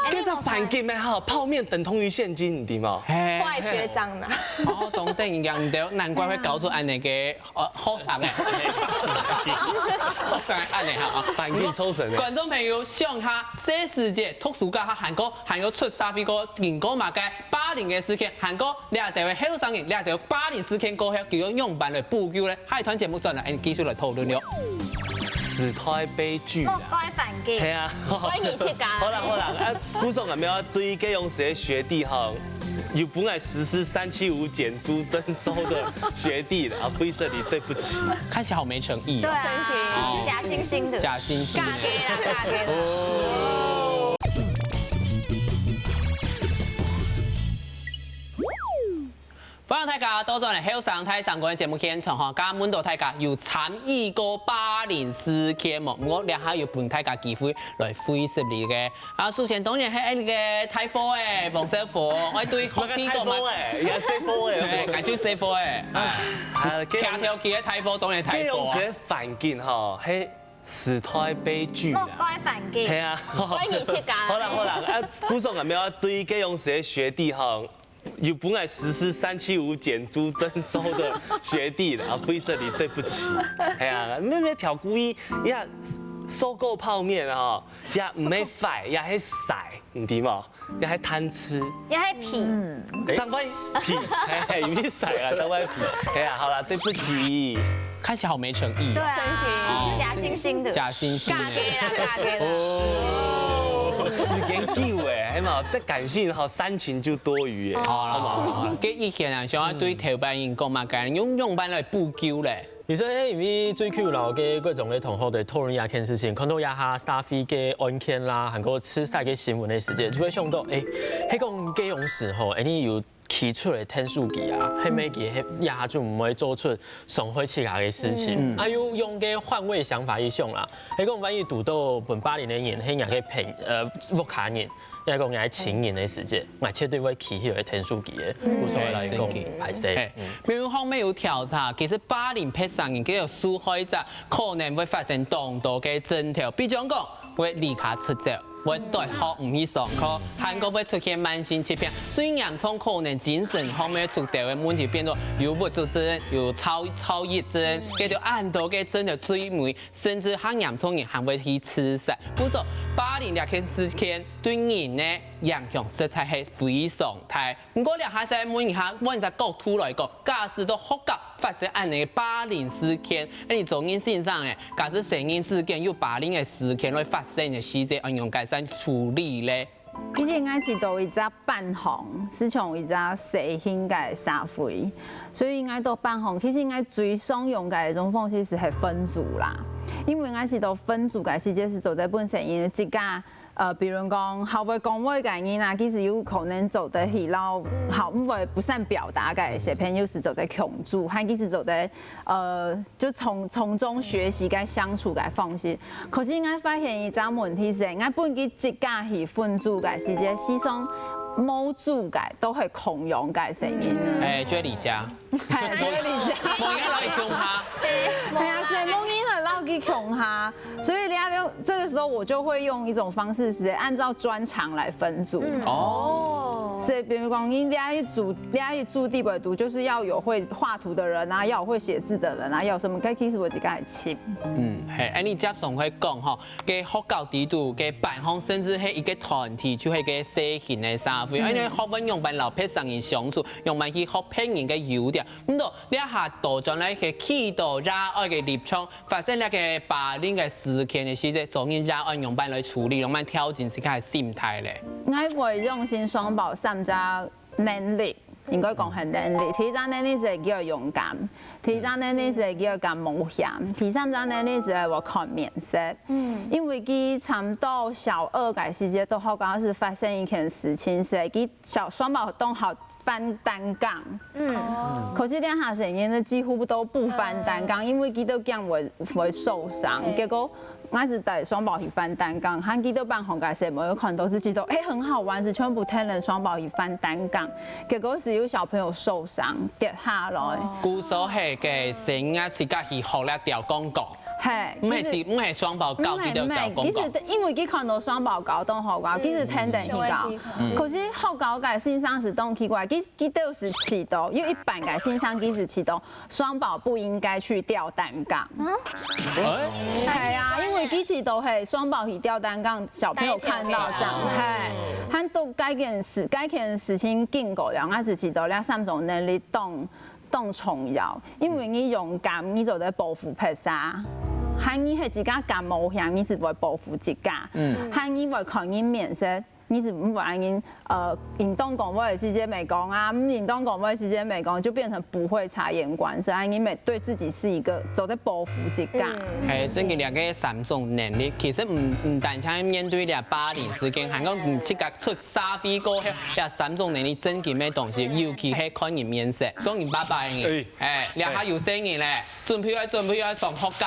欸，該隻環境蠻好，泡麵等同於現金，你知無？嘿。壞學長呢。哦，當得人驚，對，難怪會搞出恁樣个，呃，學生欸。學生恁樣哈，啊。環境抽成欸。觀眾朋友，想下，細時節讀書該下，還過，還有出社會過，經過麼个霸凌个事件，還過這兜个後生人，這兜霸凌事件過後，佢又仰般來補救呢？ 下一段節目轉來，𠊎等繼續來討論了。時代悲劇啊。莫怪環境。係啊。怪你自家。好啦，好啦，啊，故所𠊎等愛對該種學弟吼，有本來實施三七五減租徵收的學弟啦，啊，灰色你對不起。看起來好沒誠意哦。對啊，哦。假惺惺的。假惺惺的。假的啦，假的啦。歡迎大家倒轉來後生大聲公个節目現場吼，剛剛問到大家有參與過霸凌事件無？毋過這下有分大家機會來回答你个。啊，首先當然係𠊎个大夥仔，黃少峰，𠊎對學弟講嘛。麼个大夥仔？也細夥仔。對，𠊎就細夥仔。啊，啊，聽條佢个大夥當然大夥啊。該種个環境吼，係時代悲劇啦。莫怪環境，係啊，怪你自家。好啦好啦，啊，故所𠊎兜愛對該央時个學弟吼，有本來實施三七五減租徵收的學弟啦，啊，非常的對不起。係啊，乜乜調故意呀，收購泡麵啊，也毋係壞，也係曬，你知無？也係貪吃。也係皮，張歪皮，嘿嘿，有意思啊，張歪皮。哎呀，好了，對不起。看起來好沒誠意對啊。啊，假惺惺的，假惺惺的假个啦，假个啦。哦，時間久哎，還嘛，這感性哈，煽情就多餘哎。好啦，好啦，好啦。該以前啊，想要對頭擺人講嘛，該用用般來補救咧。其實因為最近有摎个各種个同學在討論這件事情，看到這下社會个案件啦，還有自殺个新聞个時節，就會想到，哎，係講該央時吼，哎，你有提出來電視機啊，係毋係佢係這下就毋會做出傷害自家个事情，啊，又用个換位想法去想啦，係講萬一堵到分霸凌个人，係人个朋呃屋下人，也講人个親人个時節，𠊎絕對會提起來電視機个，無所謂來講，歹勢。嘿，比如講，乜有調查，其實霸凌別儕人个受害者可能會發生當多个症頭，比如講，會離家出走，會對學毋去上課，還過會出現慢性疾病，最嚴重可能精神方面出現个問題，變做有鬱卒症、有躁躁鬱症，這兜恁多个症頭最尾，甚至較嚴重人還會去自殺。故所霸凌這件事件對人个影響實在係非常大。 毋過這下先問一下，換一隻角度來講，假使到學校發生恁樣个霸凌事件，恁樣做人先生誒，假使承認事件有霸凌个事件會發生个時節，愛仰般處理咧？其實𠊎知道一隻班項，係像一隻細型个社會，所以𠊎到班項，其實𠊎最常用个一種方式係分組啦。因為𠊎知道分組个時節係做得分細人自家 呃，比如講，較會講話个人啊，其實有可能做得去摎較毋會不善表達个小朋友係做得共處，還其實做得，呃，就從從中學習个相處个方式。可是𠊎發現一隻問題係，𠊎分佢自家去分組个時節，事實上無組个都係共樣个細人啊。哎，就係離家。 係，就係離家。無人來共下。係啊，所以無人來摎佢共下，所以人家就這個時候我就會用一種方式，是按照專長來分組。哦，所以比如講，你這一組，這一組裡背肚，就是要有會畫圖的人啊，要有會寫字的人啊，要有什麼，該其實我自家來尋。嗯，嘿，哎，你接上去講吼，該學校裡肚，該班項，甚至係一個團體，就係該社群个社會。哎，你學問仰般摎別儕人相處，仰般去學別人个優點。 毋過，這下倒轉來係企到這愛个立場，發生這個霸凌个事件个時節，做人這愛仰般來處理，仰般調整自家个心態咧？𠊎會用心雙保三隻能力，應該講係能力。第一隻能力係佢愛勇敢，第二隻能力係佢愛敢冒險，第三隻能力係愛看面色。嗯，因為佢差不多小二个時節，到學校係發生一件事情，係佢小雙保當好 翻單槓。嗯，可是這下細人仔幾乎都不翻單槓，因為佢兜驚會會受傷。結果𠊎係帶雙保去翻單槓，還佢兜班項个細妹看到係覺得哎很好玩，係全部帶等雙保去翻單槓，結果係有小朋友受傷跌下來。故所係个細人仔自家去學了吊槓槓，嘿，毋係其實自毋係雙保教佢兜吊槓槓。其實因為佢看到雙保教當好搞，其實天天去搞。可是學校个先生係當奇怪，佢佢都係知道，有一半个先生佢係知道雙保不應該去吊單槓。哎，係啊，因為佢知道係雙保去吊單槓，小朋友看到這樣，嘿，他都該件事，該件事情經過了，𠊎係知道了三種能力當當重要，因為你勇敢，你做得保護別儕，還你係自家敢冒險，你係會保護自家，嗯，還你會看人面色。 你係毋會恁樣，呃，應當講話个時節沒講啊，毋應當講話个時節沒講，就變成不會察言觀色，恁樣你乜對自己係一個做得保護自家。係，真个兩個三種能力，其實毋毋單淨面對這霸凌事件，還講你自家出社會過後，這三種能力真个个東西，尤其係看人面色，做人爸爸个人，哎，這下有細人咧。 準備愛準備愛上學校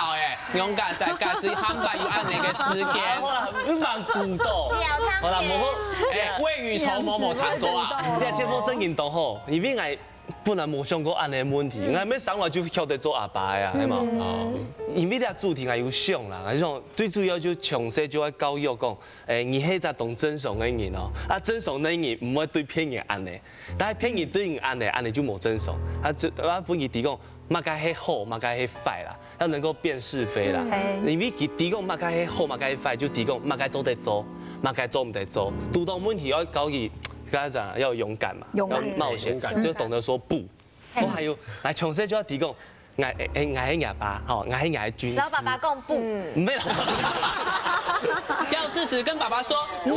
誒，仰結煞結煞還擺有恁樣个時間。好啦，你蠻古董。好啦，無好。哎，未雨綢繆無聽過啊？你這節目正經當好，因為𠊎 本來無想過恁樣个問題，𠊎還無生來就曉得做阿爸个啊，係嘛？哦，因為這主題𠊎有想啦，𠊎想最主要就從細就愛教育講，誒，你係一隻當正常个人哦，啊，正常个人毋會對別人恁樣，但係別人對你恁樣，恁樣就無正常。啊，就啊，分佢知講，麼个係好，麼个係壞啦，要能夠辨是非啦。因為佢知講麼个係好，麼个係壞，就知講麼个做得做，麼个做毋得做。堵到問題愛教佢，該講要勇敢嘛，勇敢，要冒險，勇敢，就懂得說不。 我還有，來，從細就愛知講，𠊎，誒，𠊎係若爸，吼，𠊎係若个軍師。然後爸爸講不。毋係啦。要適時跟爸爸說no。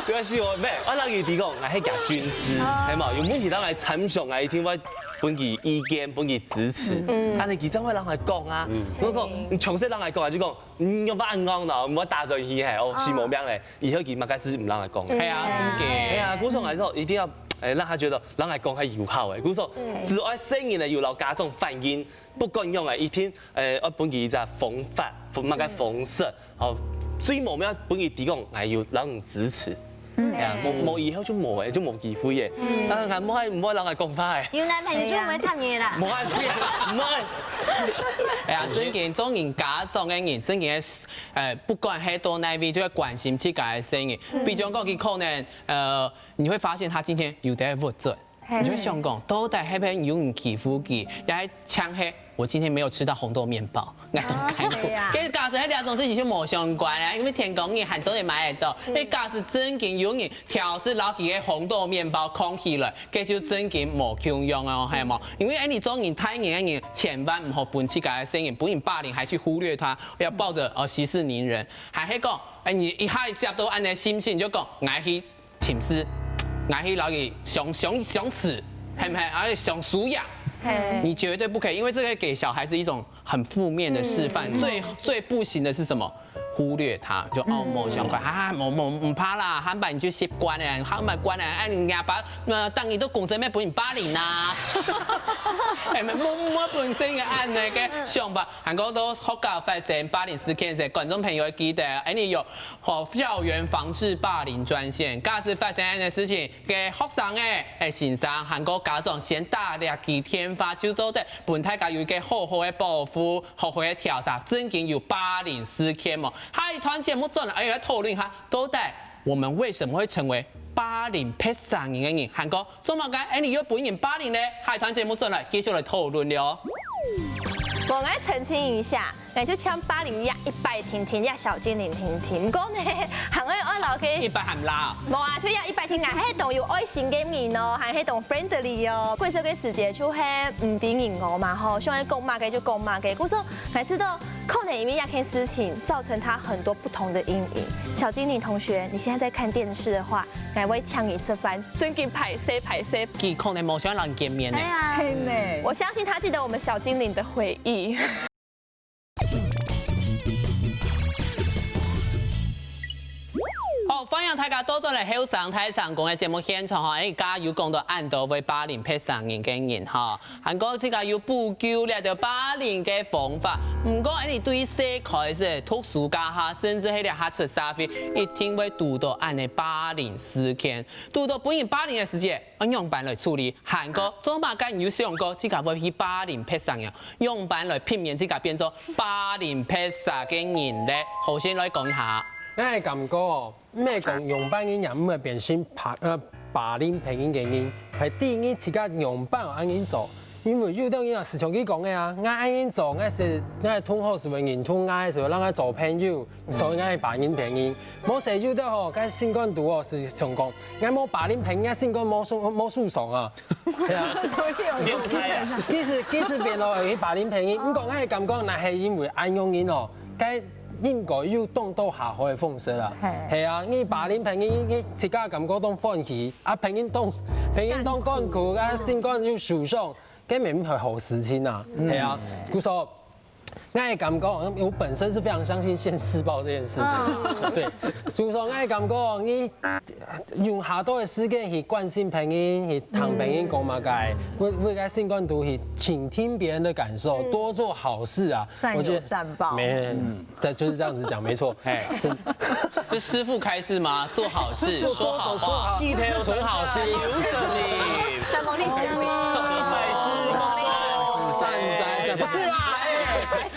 對啊，係哦，毋係，𠊎摎佢知講，𠊎係若軍師，係嘛？有問題當然參詳，𠊎一定會分佢意見，分佢支持。啊，你佢正會摎𠊎講啊。我講，你從細摎𠊎講啊，就講，嗯，你毋好恁樣啦，毋好打轉去嘿，哦，死無命咧。 以後佢麼个事毋摎𠊎講。係啊，真个。係啊，故所來說一定要，誒，讓他覺得摎𠊎講係有效个。故所，只愛細人仔有摎家長反映，不管樣个，一定，誒，愛分佢一隻方法，麼个方式，哦，最無要分佢知講，𠊎有摎你支持。係啊，無，無以後就無誒，就無機會誒。啊，𠊎毋愛，毋愛摎𠊎講話誒。有男朋友就毋會插你啦。無愛，毋愛。哎呀，正經，做人家長个人，正經个 呃，不管係到哪位，就要關心自家个細人。比如講，佢可能，呃，你會發現他今天有點鬱卒，你就會想講，到底係毋係有人欺負佢，也係像係我今天沒有吃到紅豆麵包，𠊎當艱苦。其實假使係這種事情就無相關啊，因為天光日還做得買得到。你假使正經有人挑事摎佢个紅豆麵包囥起來， 該就正經無共樣哦，係無？因為恁樣做人大人个人，千萬毋好分自家个細人，分人霸凌，還去忽略他，要抱著，哦，息事寧人，還係講，哎，你一下接到恁樣个信息，你就講，𠊎去請示，𠊎去摎佢相，相，相處，係毋係？而且相輸贏，你絕對不可以，因為這個給小孩子一種很負面的示範。最，最不行的是什麼？ 忽略他，就，哦，無相關，啊，無，無，毋怕啦，下擺你就習慣了，下擺慣了，哎，你阿爸，呃，當你都講真咩，分人霸凌啊。哎，無，無，無本身个恁樣个想法，還過到學校發生霸凌事件時，觀眾朋友會記得，哎，你有，哦，校園防治霸凌專線，假使發生恁樣个事情， 个學生仔，誒，先生，還過家長先打這支電話，就做得分大家有一個好好个保護，好好个調查，正經有霸凌事件無？下一段節目轉來，哎，來討論下，到底我們為什麼會成為霸凌別儕人个人？還過做麼个，哎，你又分人霸凌呢？下一段節目轉來，繼續來討論了哦。我來澄清一下， 𠊎就像霸凌這一擺定定，這小精靈定定。毋過呢，還愛愛摎佢，一擺還毋罅。無啊，就這一擺定，𠊎係當有愛心个人哦，還係當friendly哦。過少个時節就係毋知人我嘛吼，想愛講麼个就講麼个。故所，𠊎知道可能因為這件事情造成他很多不同的陰影。小精靈同學，你現在在看電視的話，𠊎會請你食飯，真經歹勢歹勢。佢可能無想摎你見面呢。哎呀，係呢。我相信他記得我們小精靈的回憶。 好，歡迎大家倒轉來後生大聲公个節目現場吼，哎，剛剛有講到恁多會霸凌別儕人个人吼，還過自家有補救這條霸凌个方法。毋過，哎，你對於細開始讀書該下，甚至係這下出社會，一定會堵到恁樣霸凌事件。堵到分人霸凌个時節， 愛仰般來處理？還過做麼个你有想過自家會去霸凌別儕人？仰般來避免自家變做霸凌別儕个人咧？好，先來講一下。𠊎个感覺哦，毋係講仰般个人毋會變成霸，呃，霸凌別人个人，係知你自家仰般恁樣做。因為有兜人啊，時常佢講个啊，𠊎恁樣做，𠊎係，𠊎同學係會認同𠊎，係會摎𠊎做朋友，所以𠊎係霸凌別人。無係有兜吼，該心肝肚哦，時常講，𠊎無霸凌別人，𠊎心肝無受，無受傷啊。 係啊。所以有其實，其實，其實變到去霸凌別人，毋過𠊎个感覺，若係因為恁樣人哦，該應該有當多下好个方式啦。係啊，你霸凌別人，你自家感覺當歡喜，啊，別人當，別人當艱苦，啊，心肝又受傷，該毋係好事情啊。係啊，故所 𠊎个感覺，我本身是非常相信現世報這件事情。對，所以說𠊎个感覺，你用較多个時間去關心別人，去聽別人講麼个，為，為个心肝肚去傾聽別人的感受，多做好事啊。善有善報。沒，嗯，這就是這樣子講，沒錯。哎，是，是師父開示嗎？做好事，做，說好話，做，做好，記得要存好心，留神你。什魔力善善哉，不是啦，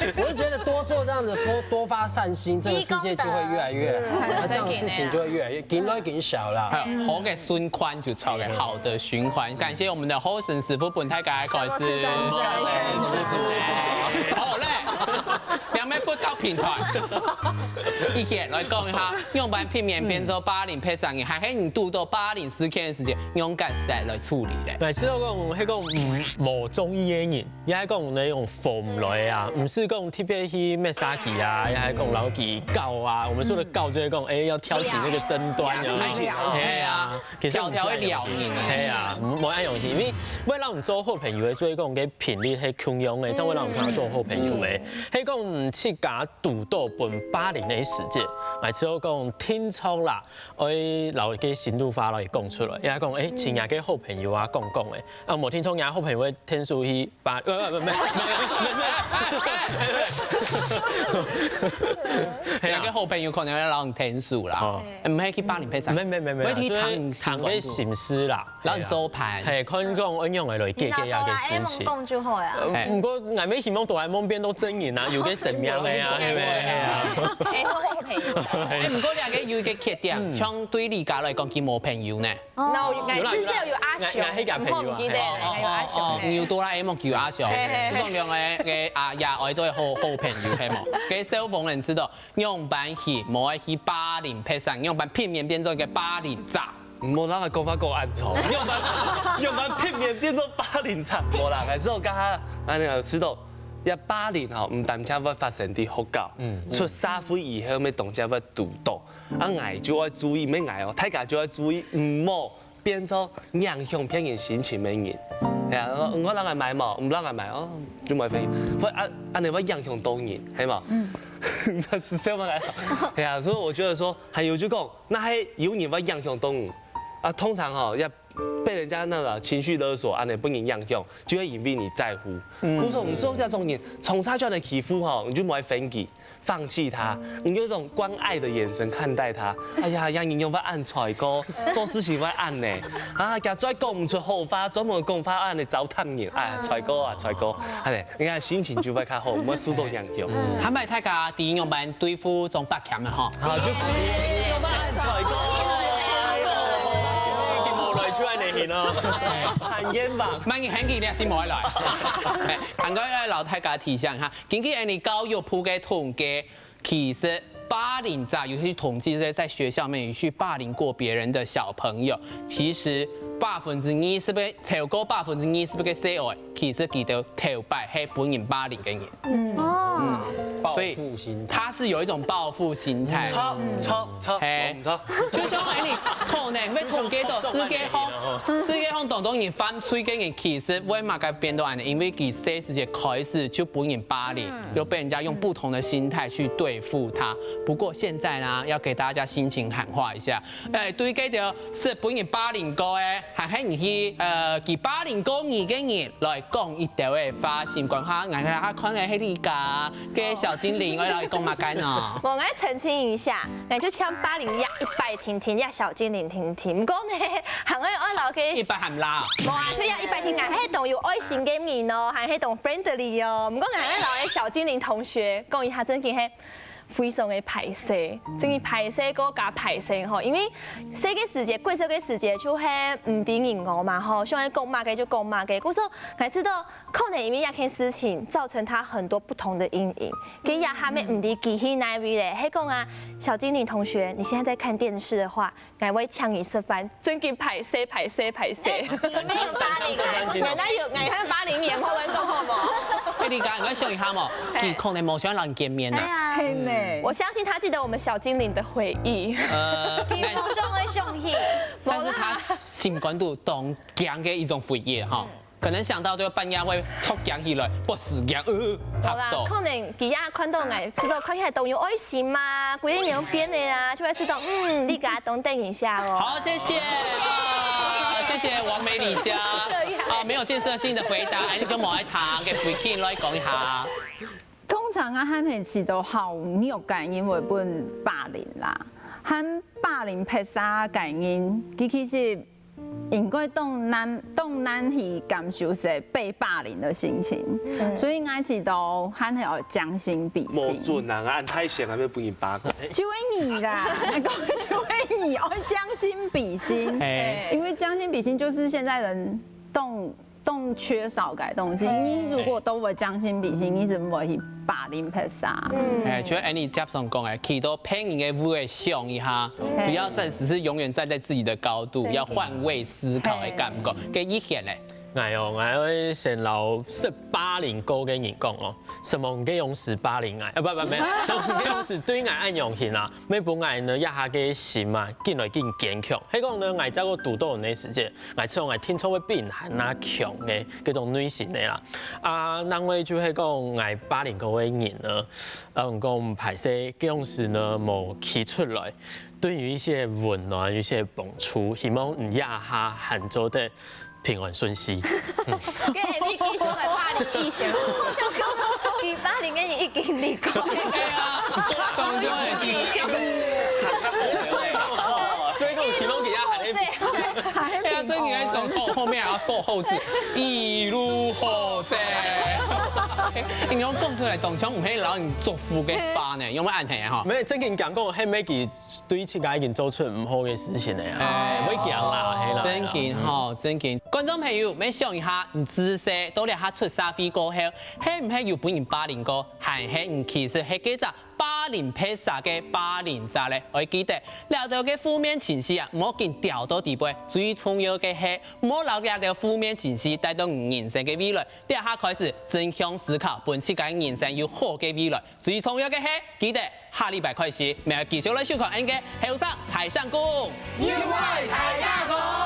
哎，我是觉得多做这样子，多多发善心，这个世界就会越来越好，那这样的事情就会越来越，紧来紧少啦。好个循环就错个，好的循环。感谢我们的后生师傅，本太该开始。好嘞，两位辅导平台，一起来讲一下，用完避免变做霸凌，配上你还很堵到霸凌事件的时间，用感觉来处理嘞。来，知道讲，迄个嗯，无中意的人。 也係講那種防來啊，毋係講特別去咩殺佢啊，也係講摎佢搞啊。我們說的搞就係講，哎，要挑起那個爭端啊，事情啊，係啊，其實毋係恁樣，係啊，無恁樣，因為為了你做好朋友的，所以講个頻率係共樣的，才會讓你跟他做好朋友的。係講自家堵到分霸凌的時節，還係講定著啦，愛摎个心肚話摎佢講出來，也講，哎，親愛个好朋友啊，講講的。 啊，無定著，人家好朋友會天數去霸，不不不不，兩个好朋友可能會讓你天數啦，毋係去霸凌別人，沒沒沒沒，會去談談个心事啦，然後你做伴，係，看講恁樣來解決這个事情。講就好啊。毋過，𠊎也希望哆啦A夢變到真人啊，有个生命个啊，係毋係？係啊。哎，好朋友。哎，毋過兩个有一个缺點，相對你家來講，佢無朋友呢。 哦，有啦，至少有阿雄，有啦，有啦，𠊎，𠊎，𠊎，𠊎有阿雄，哦，哦，哦，有哆啦A夢有阿雄，嘿，嘿，嘿。講兩个个阿爺愛做好好朋友，係無？个小朋友知道，樣般去，無愛去霸凌別人，樣般避免變做一个霸凌者。無人个講法講恁錯，樣般樣般避免變做霸凌者，無啦，還係有跟他，啊，那個，知道，要霸凌吼，毋單淨會發生在學校，嗯，出社會以後，乜當然會堵到。 啊，𠊎就愛注意，毋係𠊎哦，大家就愛注意，毋好變做影響別人心情个人。係啊，毋好讓𠊎買嘛，毋讓𠊎買哦，就買分你。會啊，恁樣會影響到人，係嘛？嗯，那是這樣來。係啊，所以我覺得說，還有就講，那還有人會影響到你啊，通常吼，要被人家那個情緒勒索，恁樣分人影響，就會因為你在乎。嗯，故所毋係講這種人，從小就來欺負吼，你就莫分佢。 放棄他，你用一種關愛的眼神看待他。哎呀，楊穎用會恁衰過，做事情會恁呢。啊，佢再講毋出好話，專門講話恁呢糟蹋人，哎，衰過啊，衰過，哎，你看心情就會較好，毋會受到影響。還有大家知用般對付中八強的吼。好，就用會恁衰過。已經無來出來呢，哦。喊冤枉。萬一喊佢，你也是無愛來。哎，還過要摎大家提醒一下， 根據𠊎俚教育部个統計，其實霸凌者，尤其是統計這些在學校裡面去霸凌過別人的小朋友，其實百分之二十个，超過百分之二十个細孩，其實佢兜頭擺係分人霸凌个人。嗯，哦，所以報復心態。他是有一種報復心態。著，著，著，嘿，著。就像𠊎俚可能會統計到世界上，世界上當多人犯罪个人，其實為麼个變到恁呢？因為佢細時節開始就分人霸凌， 又被人家用不同的心態去對付他。不過現在呢，要給大家心情喊話一下，哎，對這條係分人霸凌過个，還係你去，呃，佢霸凌過你个人來講一條个話，心肝下，𠊎下看个係你家个小精靈，𠊎來講麼个呢？我來澄清一下，𠊎就像霸凌一樣，一擺定定，也小精靈定定。毋過呢，還愛愛摎个一擺還啦。無啊，就也一擺定，𠊎係當有愛心个人哦，還係當 friendly 哦。毋過𠊎還摎个小精靈同學講一下，真經係非常个歹勢，真經歹勢過加歹勢吼，因為細个時節，過細个時節就係毋知人我嘛吼，想愛講麼个就講麼个，故所𠊎知道可能因為這件事情造成他很多不同的陰影，佢也還沒毋知記去哪位咧。係講啊，小精靈同學，你現在在看電視的話， 𠊎會請你食飯，真經歹勢歹勢歹勢。哎，你們沒有霸凌啊，不是，那有，你看霸凌你也會講好無？哎，你剛剛想一下嘛，嘿。佢可能無想要讓你見面啊。哎呀，係呢。我相信他記得我們小精靈的回憶。呃，佢無想愛想起。但是他心肝肚當強的一種回憶哈。 可能想到就半夜會著驚起來，不死驚，呃，好啦，嚇到。可能佢也看到𠊎，知道看起來當有愛心嘛，規个人變个啊，就會知道，嗯，你給他多等一下哦。好，謝謝啊，謝謝王美麗家啊，沒有建設性的回答，哎，你就莫愛談，給 Freaking 來講一下。通常啊，還係試到好弱个人會分霸凌啦，還霸凌別儕个人，佢其實應該當難當難去感受這被霸凌的心情，所以𠊎知道還係愛將心比心。無準啊，恁大聲還要分人巴過。就會你啦，那個就會你，愛將心比心，哎，因為將心比心就是現在人動動缺少个東西。你如果都不將心比心，你怎麼會去霸凌別儕？哎，就像 Annie 接上講的，企到別人个位仔想一下，不要再只是永遠站在自己的高度，要換位思考的感覺。跟一贤嘞，哎呦，我會先老識霸凌過个人講哦，什麼个用詞霸凌啊？啊不不沒有，什麼个用詞對俺愛用心啊？每不愛呢，一下个心啊，緊來緊堅強。係講呢，愛在我堵到你个時節，愛從愛聽錯个病還那強个這種內心的啦。啊，另外就係講愛霸凌過个人呢，嗯，講歹勢，這種事呢，無企出來。對於一些溫暖，一些幫助，希望你這下還做得平安順序。跟你繼續來霸凌一賢，就講佢霸凌个人已經離開。對啊，當中的第一。最後希望佢也還哎呀，真个講後後面還要做後置，一路好勢。你用講出來，當像毋係老人祝福个話呢，有無恁樣哈？沒有正經講過，係每个對自家已經做出毋好个事情的啊，會講啦，係啦。正經吼，正經。觀眾朋友，你想一下，你自細到這下出社會過後，係毋係有分人霸凌過？還係你其實係該隻霸凌別儕个霸凌者咧？愛記得，這兜个負面情緒啊，毋好緊掉到底背。最重要个係，毋好摎這兜負面情緒帶到你人生个未來。這下開始正向思考，分自家人生有好个未來。最重要个係，記得下禮拜開始，乜愛繼續來收看𠊎个後生大聲公。有愛大家講。